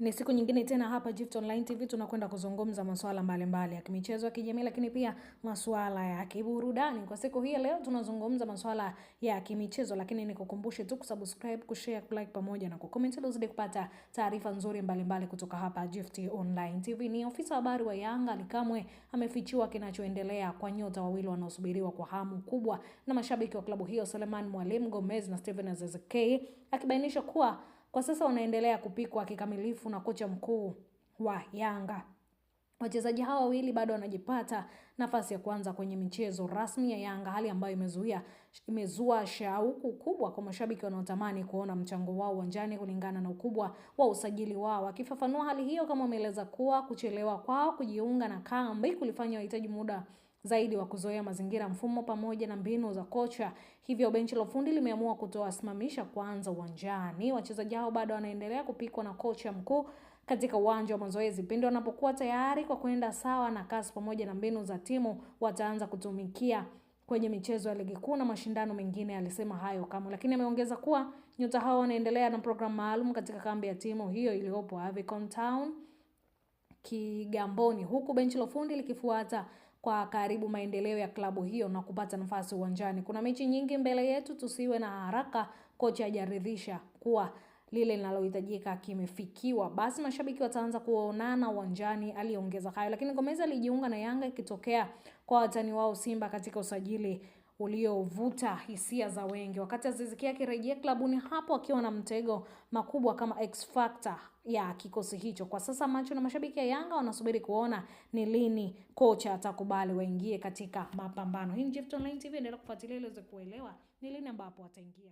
Ni siku nyingine tena hapa Gift Online TV tunakwenda kuzungumza masuala mbalimbali ya kimichezo, ya kijamii, lakini pia masuala ya kiburudani. Kwa siku hii leo tunazungumza masuala ya kimichezo, lakini nikukumbushe tu kusubscribe, kushare, kulike pamoja na kucomment ili uzidi kupata taarifa nzuri mbalimbali kutoka hapa Gift Online TV. Ni ofisa habari wa Yanga Ally Kamwe amefichua kinachoendelea kwa nyota wawili wanaosubiriwa kwa hamu kubwa na mashabiki wa klabu hiyo, Seleman Mwalimu Gomez na Steven Aziz Ki, akibainisha kuwa kwa sasa wanaendelea kupikwa kikamilifu na kocha mkuu wa Yanga. Wachezaji hawa wawili bado wanajipata nafasi ya kuanza kwenye michezo rasmi ya Yanga, hali ambayo imezua shauku kubwa kwa mashabiki wanaotamani kuona mchango wao uwanjani kulingana na ukubwa wa usajili wao. Akifafanua hali hiyo, kama ameeleza kuwa kuchelewa kwao kujiunga na kambi kulifanya wahitaji muda zaidi wa kuzoea mazingira, mfumo pamoja na mbinu za kocha. Hivyo benchi la ufundi limeamua kutowasimamisha kwanza uwanjani. Wachezaji hao bado wanaendelea kupikwa na kocha mkuu katika uwanja wa mazoezi. Pindi wanapokuwa tayari kwa kwenda sawa na kasi pamoja na mbinu za timu, wataanza kutumikia kwenye michezo ya ligi kuu na mashindano mengine, alisema hayo Kamwe. Lakini ameongeza kuwa nyota hao wanaendelea na programu maalum katika kambi ya timu hiyo iliyopo Avicon Town Kigamboni, huku benchi la ufundi likifuata kwa karibu maendeleo ya klabu hiyo na kupata nafasi uwanjani. Kuna mechi nyingi mbele yetu, tusiwe na haraka. Kocha hajaridhisha kuwa lile linalohitajika kimefikiwa, basi mashabiki wataanza kuonana uwanjani, aliongeza hayo. Lakini Gomez alijiunga na Yanga ikitokea kwa watani wao Simba katika usajili uliovuta hisia za wengi, wakati Aziz Ki akirejea klabuni hapo akiwa na mtego makubwa kama X Factor ya kikosi hicho. Kwa sasa macho na mashabiki ya Yanga wanasubiri kuona ni lini kocha atakubali waingie katika mapambano. Hii ni Gift Online TV, endelea kufuatilia ili uweze kuelewa ni lini ambapo ataingia.